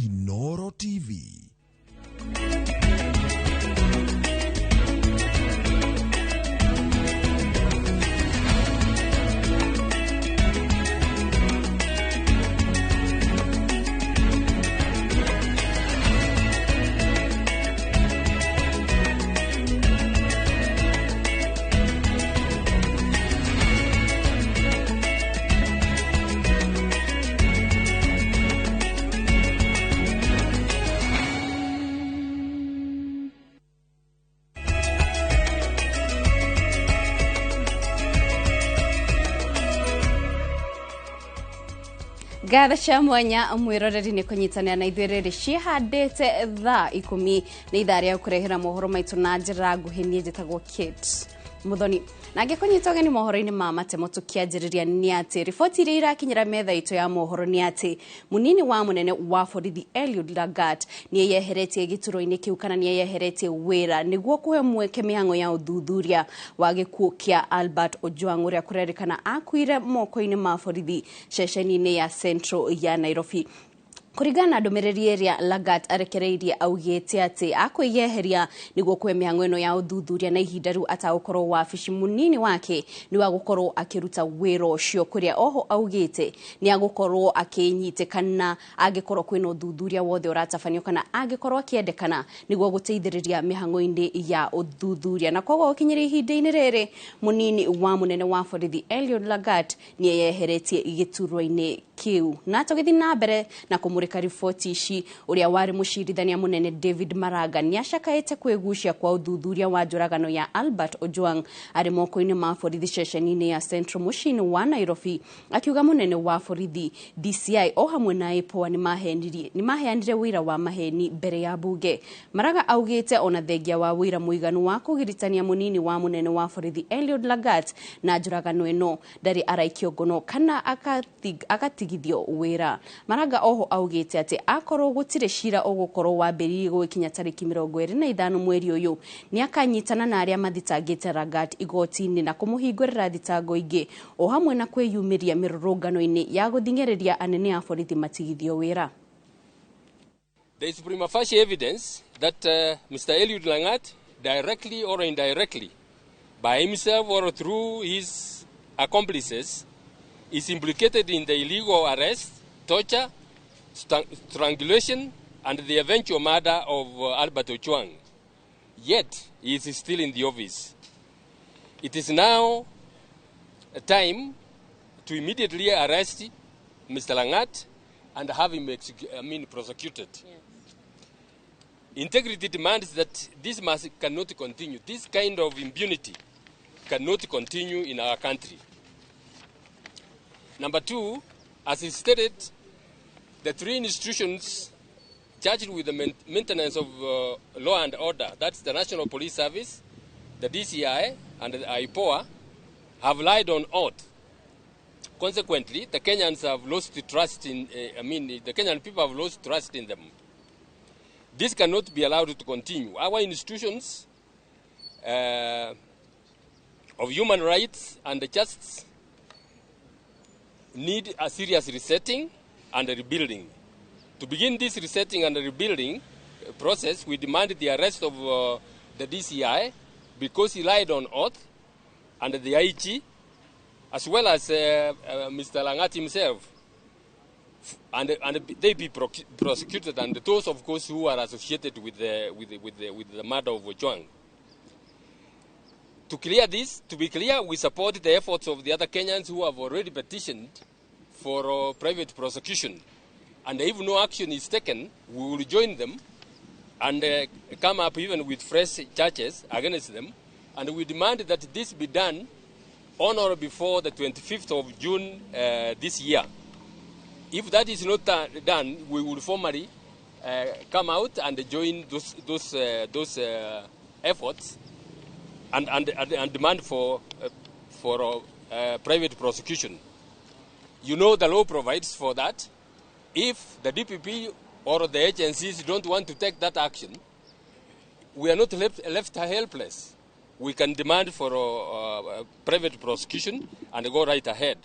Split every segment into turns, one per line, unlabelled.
Inoro TV.
Ngatho cia mwanya mwiroreri nĩ kũnyitanĩra na ithuĩ rĩrĩ ciĩhandĩte thaa 10 nĩ ithaa rĩa kũrehera mohoro maitũ na njĩra nguhĩ. Niĩ njĩtagwo Kate Muthoni na ngĩkũnyita ũgeni mohoro-inĩ ma matemo. Tũkĩanjĩrĩria nĩ atĩ riboti iria irakinyĩra metha itũ ya mohoro nĩ atĩ mũnini wa mũnene wa borithi Eliud Lagat nĩ eyeheretie gĩturwa-inĩ kĩu kana nĩ eyeheretie wĩra nĩguo kũhe mweke mĩhang'o ya ũthuthuria wa gĩkuũ kĩa Albert Ojwang ũrĩa kũrerĩkana akuire moko-inĩ ma borithi ceceni-inĩ ya Central ya Nairobi. Kũringana na ndũmĩrĩri ĩrĩa Lagat arekereirie, augĩte atĩ akwĩyeheria nĩguo kũhe mĩhang'o ĩno ya ũthuthuria, na ihinda rĩu atagũkorwo wabici mũnini wake nĩ wa gũkorwo akĩruta wĩra ũcio, kũrĩa oho augĩte nĩ agũkorwo akĩnyitĩkana angĩkorwo kwĩna ũthuthuria wothe ũratabanio kana angĩkorwo akĩendekana nĩguo gũteithĩrĩria mĩhang'o-inĩ ya ũthuthuria. Na koguo gũkinyĩria ihinda-inĩ rĩrĩ, mũnini wa mũnene wa borithi Eliud Lagat nĩ eyeheretie gĩturwa-inĩ kĩu. Na tũgĩthiĩ na mbere na kũmũrĩka riboti ici, ũrĩa warĩ mũcirithania mũnene David Maraga nĩ acakaĩte kwĩgucia kwa ũthuthuria wa njũragano ya Albert Ojwang arĩ moko-inĩ ma borithi ceceni-inĩ ya Central mũciĩ-inĩ wa Nairobi, akiuga mũnene wa borithi, DCI o hamwe na IPOA nĩ maheanire wĩra wa maheni mbere ya bunge. Maraga augĩte ona thengia wa wĩra mũiganu wa kũgiritania mũnini wa mũnene wa borithi Eliud Lagat na njũragano ĩno, ndarĩ araikio ngono kana agatigithio wĩra. Maraga oho augĩte atĩ akorwo gũtirĩ cira ũgũkorwo wambĩrĩirie gũgĩkinya tarĩki 25 mweri ũyũ, nĩ akanyitana na arĩa mathitangĩte Lagat igoti-inĩ na kũmũhingũrĩra thitango ingĩ, o hamwe na kwĩyumĩria mĩrũrũngano-inĩ ya gũthing'ĩrĩria anene a borithi matigithio wĩra.
There is prima facie evidence that Mr. Eliud Langat, directly or indirectly, by himself or through his accomplices, is implicated in the illegal arrest, torture, strangulation, and the eventual murder of Albert Ojwang. Yet, he is still in the office. It is now a time to immediately arrest Mr. Langat and have him prosecuted.
Yes.
Integrity demands that this must cannot continue. This kind of impunity cannot continue in our country. Number two, as is stated, the three institutions charged with the maintenance of law and order, that's the National Police Service, the DCI, and the IPOA, have lied on oath. Consequently, the Kenyans have lost trust in, the Kenyan people have lost trust in them. This cannot be allowed to continue. Our institutions of human rights and the justice need a serious resetting and a rebuilding. To begin this resetting and rebuilding process, we demand the arrest of the DCI because he lied on oath, and the IG, as well as Mr. Langat himself, and they be prosecuted, and those, of course, who are associated with the murder of Ojwang. To clear this, to be clear, we support the efforts of the other Kenyans who have already petitioned for private prosecution. And if no action is taken, we will join them and come up even with fresh charges against them. And we demand that this be done on or before the 25th of June this year. If that is not done, we will formally come out and join those efforts and demand for private prosecution. You know, the law provides for that. If the DPP or the agencies don't want to take that action, we are not left helpless. We can demand for a private prosecution and go right ahead.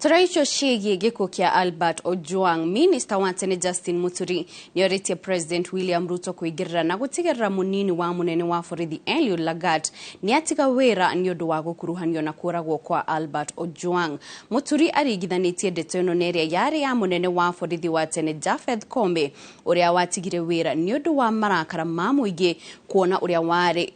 Tũraicio ciĩgiĩ gĩkuũ kĩa Albert Ojwang, Minister wa tene Justin Muturi nĩorĩtie President William Ruto kũingĩrĩra na gũtigĩrĩra mũnini wa mũnene wa borithi Eliud Lagat nĩatiga wĩra nĩ ũndũ wa gũkuruhanio na kũragwo kwa Albert Ojwang. Muturi aringithanĩtie ndeto ĩno na ĩrĩa yarĩ ya mũnene wa borithi wa tene Japheth Koome ũrĩa watigire wĩra nĩ ũndũ wa marakara ma mũingĩ kuona ũrĩa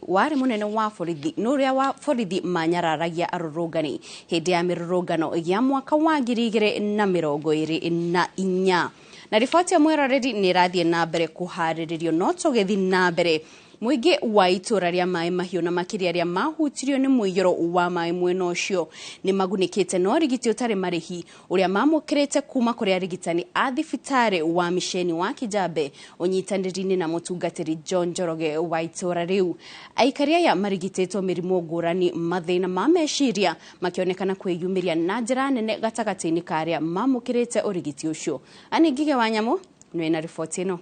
warĩ mũnene wa borithi na ũrĩa wa borithi manyararagia arũrũngani hĩndĩ ya mĩrũrũngano ya mwaka wa 2024. Na riboti ya mwĩroreri nĩ ĩrathiĩ na mbere kũharĩrĩrio no tũgĩthiĩ na mbere mũingĩ wa itũra rĩa maĩ mahiũ na makĩria arĩa mahutirio nĩ mũiyũro wa maĩ mwena ũcio nĩ magunĩkĩte na ũrigiti ũtarĩ marĩhi ũrĩa mamũkĩrĩte kuma kũrĩ arigitani a thibitarĩ wa misheni wa Kijabe ũnyitanĩri-inĩ na mũtungatĩri John Njoroge wa itũra rĩu. Aikari aya marigitĩtwo mĩrimũ ngũrani mathĩna ma meciria makĩonekana kwĩyumĩria na njĩra nene gatagatĩ-inĩ ka arĩa mamũkĩrĩte ũrigiti ũcio. Anne Ngige wa Nyamũ nĩwe na riboti ĩno.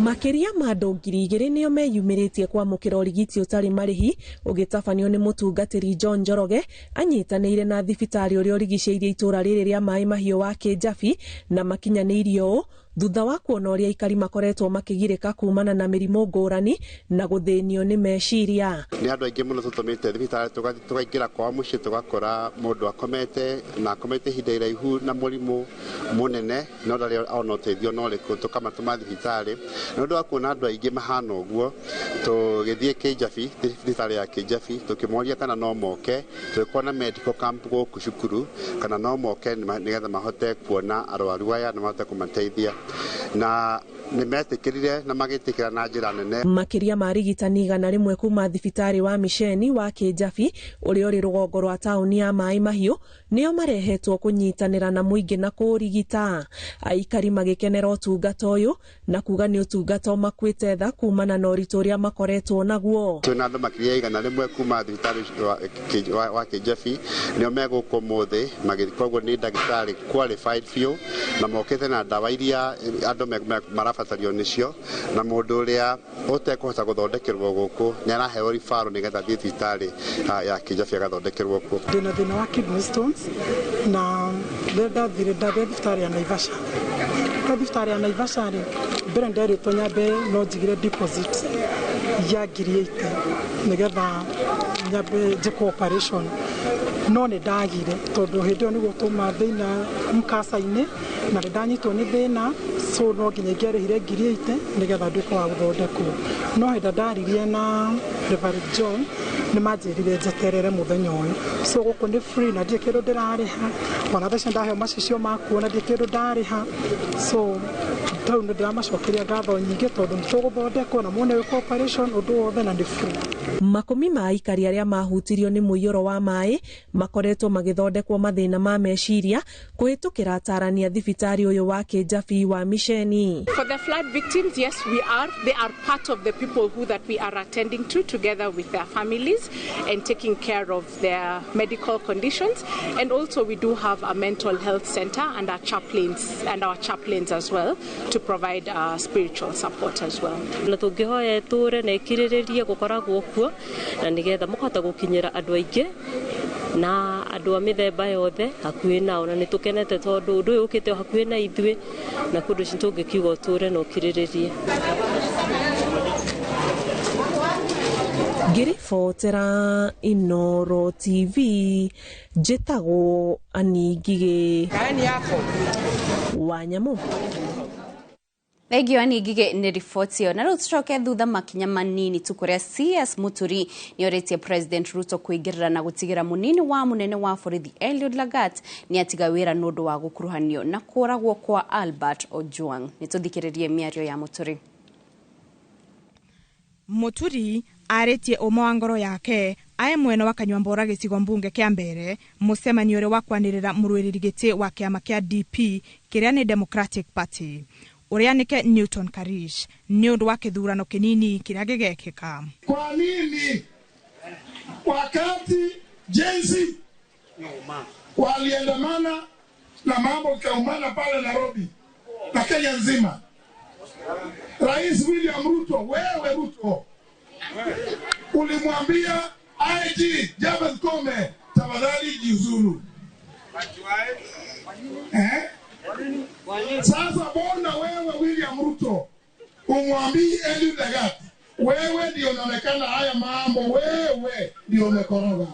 Makĩria ma andũ 2,000 nĩo meyumĩrĩtie kwamũkĩra ũrigiti ũtarĩ marĩhi ũgĩtabanio nĩ mũtungatĩri John Njoroge anyitanĩire na thibitarĩ ũrĩa ũrigicĩirie itũra rĩrĩ rĩa maĩ mahiũ wa Kĩnjabi na makinyanĩirio ũũ thutha wa kuona ũrĩa aikari makoretwo makĩgirĩka kumana na mĩrimũ ngũrani na gũthĩnio nĩ meciria.
Nĩ andũ aingĩ mũno tũtũmĩte thibitarĩ tũkaingĩra kwao mũciĩ tũgakora mũndũ akomete na akomete ihinda iraihu na mũrimũ mũnene no ndarĩ ona ũteithio na ũrĩkũ, tũkamatũma thibitarĩ. Nĩ ũndũ wa kuona andũ aingĩ mahana ũguo tũgĩthiĩ Kĩnjabi, thibitarĩ ya Kĩnjabi, tũkĩmoria kana no moke, tũgĩkorwo na medical camp gũkũ cukuru kana no moke nĩgetha mahote kuona arwaru aya na mahote kũmateithia, na nĩmetĩkĩrire na magĩtĩkĩra na njĩra nene.
Makĩria ma arigitani 100 kuma thibitarĩ wa misheni wa Kĩnjabi ũrĩa ũrĩ rũgongo rwa taũni ya Maĩ Mahiũ nĩo marehetwo kũnyitanĩra na mũingĩ na kũũrigita. Aikari magĩkenera ũtungata ũyũ na kuga nĩ ũtungata ũmakuĩte tha kumana na ũritũ ũrĩa makoretwo naguo.
Twĩna andũ makĩria 100 kuma thibitarĩ wa Kĩnjabi nĩo megũkũ ũmũthĩ, koguo nĩ ndagĩtarĩ qualified biũ na mokĩte na ndawa iria andũ marabatario nĩcio, na mũndũ ũrĩa ũtekũhota gũthondekerwo gũkũ nĩ araheo referral nĩgetha athiĩ thibitarĩ ya Kĩnjabi agathondekerwo kuo.
Ndĩna thĩna wa kidney stones na rĩrĩa ndathire ndathiĩ thibitarĩ ya Naivasha. Thibitarĩ ya Naivasha rĩ, mbere nderĩtwo nyambe no njigire deposit ya 80,000 nĩgetha nyambe njĩkwo operation, no nĩ ndagire tondũ hĩndĩ ĩyo nĩguo tũma thĩna mkasa-inĩ na nĩ ndanyitwo nĩ thĩna, so no nginya ingĩarĩhire 80,000 nĩgetha nduĩke wa gũthondekwo. No hĩndĩ ndaririe na Reverend John nĩ manjĩrire njeterere mũthenya ũyũ, so gũkũ nĩ free na ndirĩ kĩndũ ndĩrarĩha, ona thaa ici ndaheo macicio ma kuona ndirĩ kĩndũ ndarĩha, so tau nĩ ndĩramacokeria ngatho nyingĩ tondũ nĩ tũgũthondekwo na muone gwĩkwo operation ũndũ wothe na nĩ free.
Makũmi ma aikari arĩa mahutirio nĩ mũiyũro wa maĩ makoretwo magĩthondekwo mathĩna ma meciria kũhĩtũkĩra atarani a thibitarĩ ũyũ wa Kĩnjabi wa misheni.
For the flood victims, yes, we are. They are part of the people who that we are attending to together with their families and taking care of their medical conditions. And also we do have a mental health center and our chaplains as well to provide spiritual support as well.
Na tũngĩhoya ĩtũre na ĩkirĩrĩrie gũkoragwo kuo na nĩgetha mũkahota gũkinyĩra andũ aingĩ na andũ a mĩthemba yothe hakuhĩ nao, na nĩ tũkenete tondũ ũndũ ũyũ ũkĩte hakuhĩ na ithuĩ na kũndũ ũcio tũngĩkiuga ũtũre na ũkirĩrĩrie.
Ngĩribotera Inooro TV njĩtagwo Anne Ngigĩ wa Nyamũ.
Thengio Anne Ngigĩ nĩ riboti ĩyo. Na rĩu tũcoke thutha makinya manini tu kũrĩa CS Muturi nĩorĩtie President Ruto kũingĩrĩra na gũtigĩra mũnini wa mũnene wa borithi Eliud Lagat nĩ atiga wĩra nĩ ũndũ wa gũkuruhanio na kũragwo kwa Albert Ojwang. Nĩ tũthikĩrĩrie mĩario ya Muturi.
Muturi arĩtie ũma wa ngoro yake ae mwena wa Kanyuambora gĩcigo mbunge kĩa mbere mũcemanio ũrĩa wa kwanĩrĩra mũrũĩrĩri gĩtĩ wa kĩama kĩa DP kĩrĩa nĩ Democratic Party ũrĩa nĩke Newton Karish nĩ ũndũ wa kĩthurano kĩnini kĩrĩa gĩgekĩka.
Kwa nini wakati jenzi waliandamana na mambo ikaumana pale Nairobi na Kenya nzima, Rais William Ruto, wewe Ruto ulimwambia IG Japheth Koome, tafadhali jiuzulu. Eh? Sasa bona wewe William Ruto umwambii Eliud Lagat, wewe ndio unaonekana haya mambo, wewe ndio umekoroga.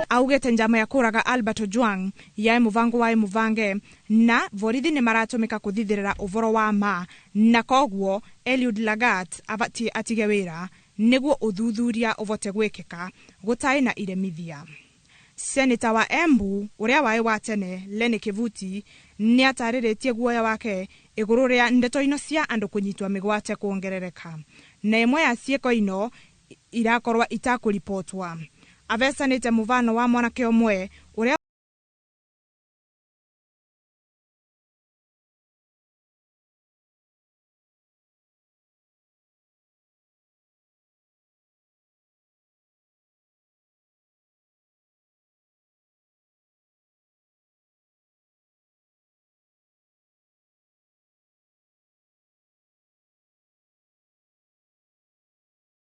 Augete njama ya kuraga Albert Ojwang yae muvango wae muvange na borithi ni maratumika kuthithirira uvoro wa ma na koguo Eliud Lagat abatie atige wira niguo uthuthuria uvote gwikika gutai na iremithia. Seneta wa Embu uria wae wa tene Lenny Kivuti ni atariritie guoya wake iguru ria ndeto ino cia andu kunyitwa migwate kuongerereka na imwe ya ciiko ino irakorwa itakuripotwa. Avesanite muvano wa mwanake umwe uria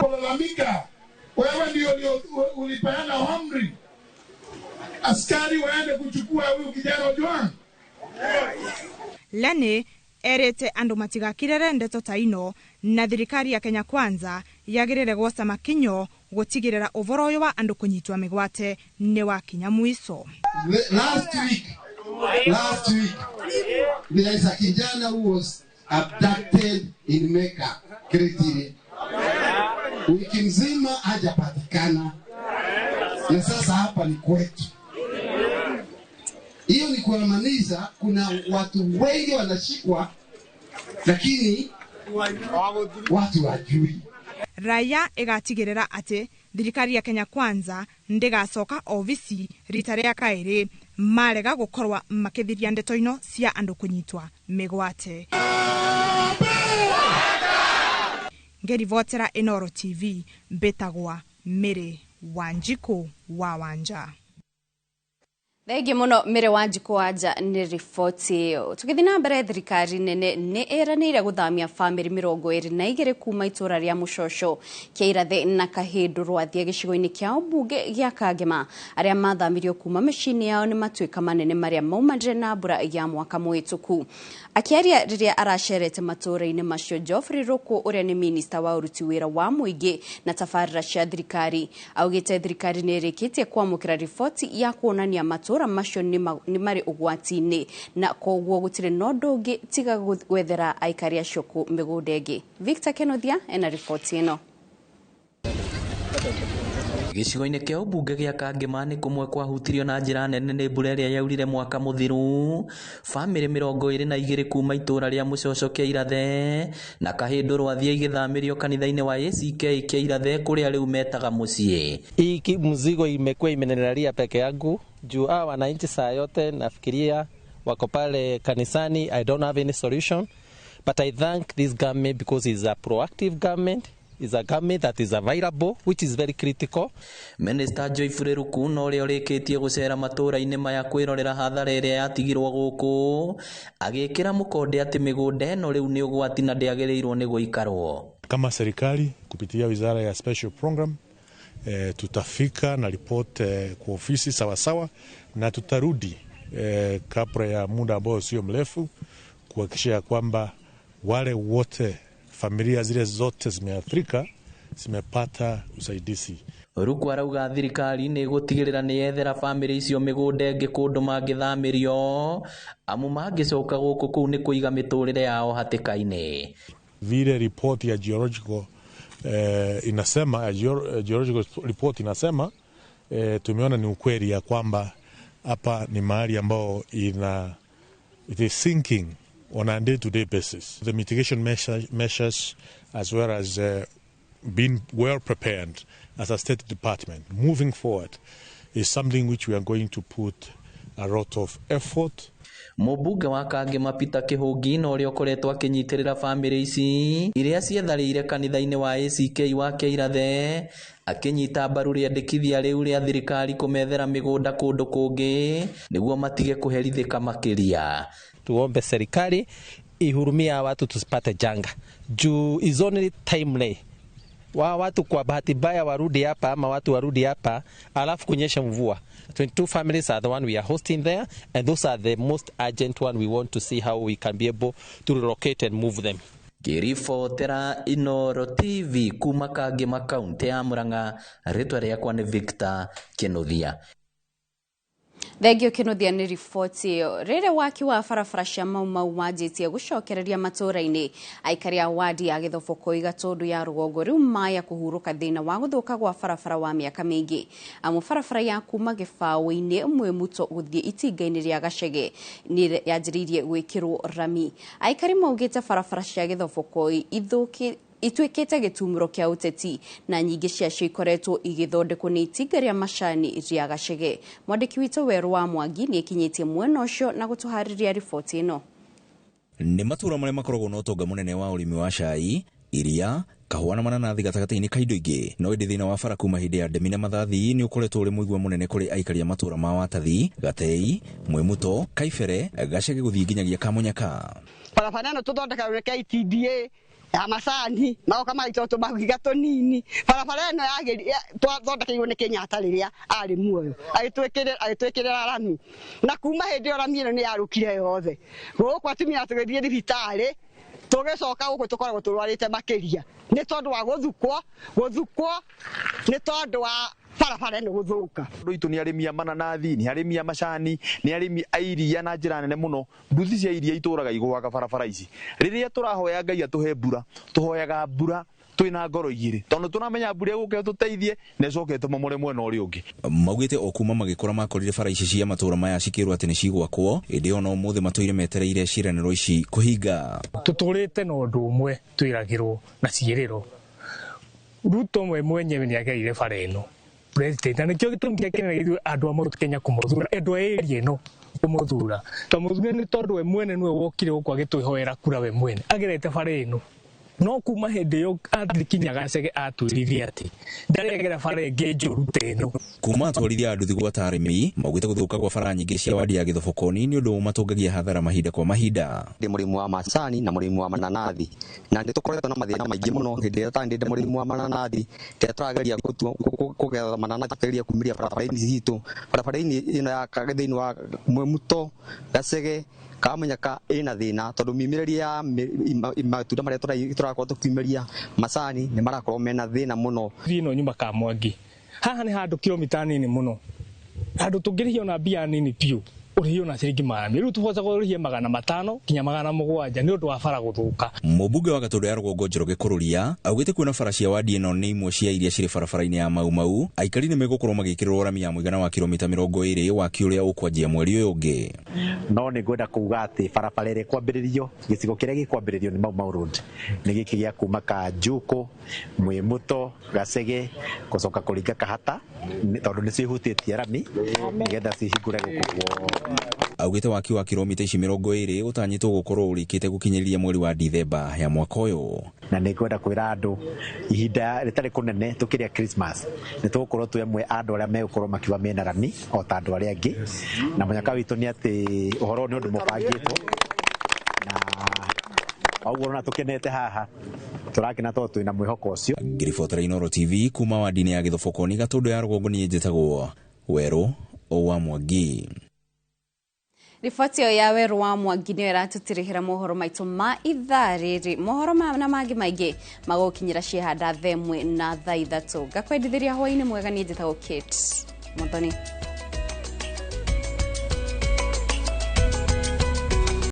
kulalamika, wewe ndio ulipeana amri askari waende kuchukua huyu kijana Ojwang.
Lenny erete andu matigakirere ndeto ta ino na thirikari ya Kenya Kwanza yagirire gwoca makinyo gutigirira uvoro uyu wa andu kunyitwa migwate ni wakinya mwiso.
Last week there is a kijana who was abducted in Mecca, Kiritiri. Wiki mzima hajapatikana. Na sasa hapa ni kwetu. Hiyo ni kuamaanisha kuna watu wengi wanashikwa lakini watu wajui.
Raia igatigirira ati thirikari ya Kenya Kwanza ndigacoka ofisi rita ria kairi marega gukorwa makithiria ndeto ino cia andu kunyitwa migwate. Ngerivotera Inoro TV mbetagwa Mary Wanjiku wa Wanja.
Thengi muno Mary Wanjiku Wanja ni riboti iyo. Tugithi na mbere, thirikari nene ni iranire guthamia famiri 22 kuma itura ria Mucoco kia Irathe na Kahindu Rwathia gicigo-ini kia mbunge gia Kangema. Aria mathamirio kuma miciini yao ni matuika manene maria maumanire na mbura ya mwaka muhituku. Akiaria riria aracerete matura-ini macio, Geoffrey Ruku uria ni minista wa uruti wira wa muingi na tabarira cia thirikari augite thirikari ni irikitie kwamukira riboti ya kuonania matura macio ni mari ugwati-ini na koguo gutire na undu ungi tiga gwethera aikari acio migunda ingi. Victor Kenothia ena riboti ino.
Gĩcigo-inĩ kĩa ũmbunge gĩa Kangema nĩ kũmwe kwahutirio na njĩra nene nĩ mbura ĩrĩa yaurire mwaka mũthiru. Bamĩrĩ 22 kuma itũra rĩa Mucoco kĩa Irathe na Kahindu Rwathia igĩthamĩrio kanitha-inĩ wa ACK kĩa Irathe kũrĩa rĩu metaga mũciĩ.
Hii mzigo imekuwa imenelalia peke yangu juu hawa wananchi saa yote nafikiria wako pale kanisani. I don't have any solution, but I thank this government because it's a proactive government. Is a government that is available, which is very critical.
Minister Geoffrey Ruku na ũrĩa ũrĩkĩtie gũcera matũũra-inĩ maya kwĩrorera hathara ĩrĩa yatigirwo gũkũ agĩkĩra mũkonde atĩ mĩgũnda ĩno rĩu nĩ ũgwati na ndĩagĩrĩirwo nĩ gũikarwo.
Kama serikali kupitia wizara ya special program tutafika na report kwa ofisi sawasawa na tutarudi kabla ya muda ambao sio mrefu kuhakikisha kwamba wale wote familia zile zote zimeathirika zimepata usaidizi.
Ruku arauga thirikari nĩ gũtigĩrĩra nĩ yethera bamĩrĩ icio mĩgũnda ĩngĩ kũndũ mangĩthamĩrio amu mangĩcoka gũkũ kũu nĩ kũiga mĩtũrĩre yao hatĩka-inĩ.
Vile report ya geological inasema, geological report inasema tumeona ni ukweli ya kwamba hapa ni mahali ambao it is sinking on a day-to-day basis. The mitigation measures as well as being well prepared as a state department moving forward is something which we are going to put a lot of effort.
Mũmbunge wa Kangema Peter Kĩhũngi na ũrĩa ũkoretwo akĩnyitĩrĩra bamĩrĩ ici iria cietharĩire kanitha-inĩ wa ACK wa Kĩirathe akĩnyita mbaru rĩendekithia rĩu rĩa thirikari kũmethera mĩgũnda kũndũ kũngĩ nĩguo matige kũherithĩka makĩria.
Tuombe serikali ihurumia watu tusipate janga juu is only timely. Wa watu kwa bahati mbaya warudi hapa ama watu warudi hapa alafu kunyesha mvua. 22 families are the one we are hosting there, and those are the most urgent one. We want to see how we can be able to relocate and move them.
Ngĩribotera Inooro TV kuma Kangema kaunti ya Murang'a, rĩtwa rĩakwa nĩ Victor Kĩnuthia.
Thengio Kinuthia nĩ riboti ĩyo. Rĩrĩ waki wa barabara cia Mau Mau wanjĩtie gũcokereria matũũra-inĩ, aikari a wadi ya Gĩthoboko Gatũndũ ya rũgongo rĩu maya kũhurũka thĩna wa gũthũka gwa barabara wa mĩaka mĩingĩ. Amu barabara ya kuma Gĩbaũ-inĩ Mwĩmuto gũthiĩ itinga-inĩ rĩa Gacege nĩ yanjĩrĩirie gwĩkĩrwo rami. Aikari maugĩte barabara cia Gĩthoboko ituĩkĩte gĩtumũro kĩa ũteti na nyingĩ ciacio ikoretwo igĩthondekwo nĩ itinga rĩa macani rĩa Gacege. Mwandĩki witũ Werũ wa Mwangi nĩ ekinyĩtie mwena ũcio na gũtũharĩria riboti ĩno.
Nĩ matũũra marĩa makoragwo na ũtonga mũnene wa ũrĩmi wa cai, iria, kahũa na mananathi gatagatĩ-inĩ ka indo ingĩ. No ĩndĩ thĩna wa bara kuma hĩndĩ ya ndemi na mathathi nĩ ũkoretwo ũrĩ mũigua mũnene kũrĩ aikari a matũũra ma Watathi, Gatei, Mwĩmuto, Kaibere, Gacege gũthiĩ nginyagia Kamunyaka.
Barabara ĩno tũthondekagwo nĩ KTDA ya macani magoka magaitwo tũmahiga tũnini. Barabara ĩno twathondekeirwo nĩ Kenyatta rĩrĩa arĩ muoyo, agĩtwĩkĩrĩra rami, na kuma hĩndĩ ĩyo rami ĩno nĩ yarũkire yothe. Gũkũ atumia tũgĩthiĩ thibitarĩ, tũgĩcoka gũkũ tũkoragwo tũrwarĩte makĩria nĩ tondũ wa gũthukwo nĩ tondũ wa barabara ĩno gũthũka.
Andũ aitũ nĩ arĩmi a mananathi, nĩ arĩmi a macani, nĩ arĩmi a iria na njĩra nene mũno. Nduthi cia iria itũraga igũaga barabara ici. Rĩrĩa tũrahoya Ngai atũhe mbura, tũhoyaga mbura twĩna ngoro igĩrĩ, tondũ tũramenya mbura ĩgũka ĩtũteithie na ĩcoke ĩtũmomore mwena ũrĩa ũngĩ.
Maugĩte o kuma magĩkũra makorire bara ici cia matũũra maya cikĩrwo atĩ nĩ cigwakwo, ĩndĩ ona ũmũthĩ matũire metereire ciĩranĩro ici kũhinga.
Tũtũrĩte na ũndũ ũmwe twĩragĩrwo na ciĩrĩro. Ruto we mwenyewe nĩ agereire bara ĩno president, na nĩkĩo gĩtũmi kĩrĩa kĩnene ithuĩ andũ a Mount Kenya kũmũthura, andũ a area ĩno kũmũthura. Twamũthurire nĩ tondũ we mwene nĩwe wokire gũkũ agĩtwĩhoera kura we mwene agerete bara ĩno. No kuma hĩndĩ ĩyo athikinya Gacege atwĩrire atĩ ndaregera bara ĩngĩ njũru ta ĩno.
Kuma atwarithia a nduthi gwata arĩmi maugĩte gũthũka gwa bara nyingĩ cia wadi ya Gĩthobokoni nĩ ũndũ ũmatũngagia hathara mahinda kwa mahinda.
Ndĩ mũrĩmi wa macani na mũrĩmi wa mananathi, na nĩ tũkoretwo na mathĩna maingĩ mũno hĩndĩ ĩrĩa tandĩte mũrĩmi wa mananathi, rĩrĩa tũrageria kũgetha mananathi tũgeria kumĩria barabara-inĩ citũ, barabara-inĩ ĩno ya thĩinĩ wa Mwĩmuto, Gacege, Kamunyaka ĩna thĩna tondũ mĩumĩrĩrie ya matunda marĩa tũrakorwo tũkiumĩria macani nĩ marakorwo mena thĩna mũno.
Thiĩ ĩno nyuma Kamwangi haha nĩ handũ kilomita nini mũno, handũ tũngĩrĩhio na mbia nini biũ ũrĩhio na ciringi 100. Rĩu tũbocaga ũrĩhie 500 nginya 700 nĩ ũndũ wa bara gũthũka.
Mũmbunge wa Gatũndũ ya Rũgongo Njoroge Kũrũria augĩte kuona bara cia wadi ĩno nĩ imwe cia iria cirĩ barabara-inĩ ya Mau Mau, aikari nĩ megũkorwo magĩkĩrĩrwo rami ya mũigana wa kilomita 20 waki ũrĩa ũkwanjia mweri ũyũ ũngĩ.
No nĩ ngwenda kuuga atĩ barabara ĩrĩa ĩkwambĩrĩrio gĩcigo kĩrĩa gĩkwambĩrĩrio nĩ Mau Mau Road nĩ gĩkĩ gĩa kuma Kanjũkũ, Mwĩmuto, Gacege gũcoka kũringa Kahata, tondũ nĩcio ihutĩtie rami nĩgetha cihingũre gũkũ guothe.
Augĩte waki wa kilomita ici 20 ũtanyĩtwo gũkorwo ũrĩkĩte gũkinyĩria mweri wa Dithemba ya mwaka ũyũ.
Na nĩ ngwenda kwĩra andũ ihinda rĩtarĩ kũnene tũkĩrĩa Christmas nĩ tũgũkorwo twĩ amwe a andũ arĩa megũkorwo makiuga mena rami o ta andũ arĩa angĩ, na mũnyaka witũ nĩ atĩ ũhoro nĩ ũndũ mũbangĩtwo, na ũguo ũrona tũkenete haha tũrakena tondũ twĩna mwĩhoko ũcio.
Ngĩribotera Inooro TV kuma wadi-inĩ ya Gĩthobokoni Gatũndũ ya Rũgongo, niĩ njĩtagwo Werũ wa Mwangi.
Riboti ĩyo ya Werũ wa Mwangi nĩyo ĩratũtirihĩra mohoro maitũ ma ithaa rĩrĩ. Mohoro na mangĩ maingĩ magũkinyĩra ciĩhanda thaa 1 na thaa 3. Ngakwendithĩria hwaĩ-inĩ mwega, niĩ njĩtagwo Kate Muthoni.